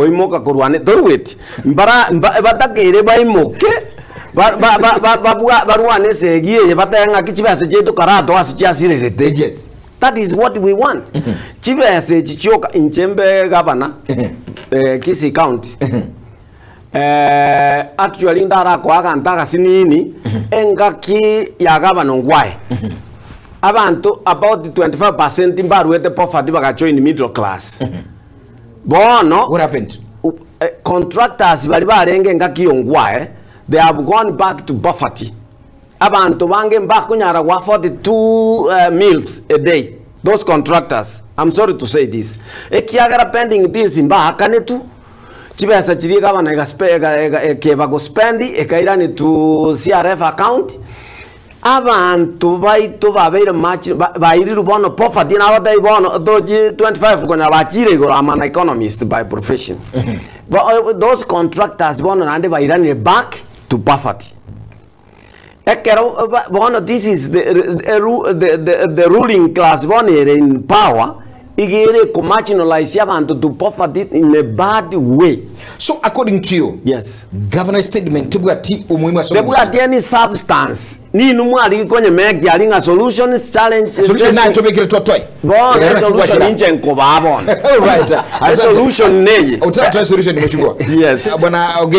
Oimoka korwa ane toigweti? Mbara mba batakeire baimoke ba ba ba ba babwa barwane esegi eye batebe ng'aki chibesa chiaito karatoa ase chiasirerete. Yes. That is what we want. Chibesa echi chioka inche mbe gavana eh, Kisii County eh, actually ndarakoa aganto agasinini engaki ya gavana Ongwae abanto about 25% mbaruete poverty bagajoin middle class. Bono What happened? eh, contractors baria barenge engaki y'ongwae they have gone back to poverty. Abanto bange mbakonyara go afford two eh, meals a day those contractors I'm sorry to say this ekiagera pending bills mbaakanetwe chibesa chiria egavana egaspe ega ega ekeba gospend ekairani to CRF account Abanto baito babeire margin bairirwe bono poverty nabatebi bono tochi 25 konya bachire igoro am an economist by profession those contractors bono naende bairanire back to poverty ekero bono this is the the the ruling class bono ere in power iga ere ko marginalize abanto to poverty in a bad way. So according to you, Yes. Governor statement tebwati omoimo ase Tebwati any substance. Ninwe mwarigi konyemekia aria ng'a solutions challenge Solution nacho obekire twatoe. Bono Ero naki esolution gwachera. inche nkobaa bono. All right. Esolution neye. Utatoa solution mheshimiwa. Yes. Bwana Ogega.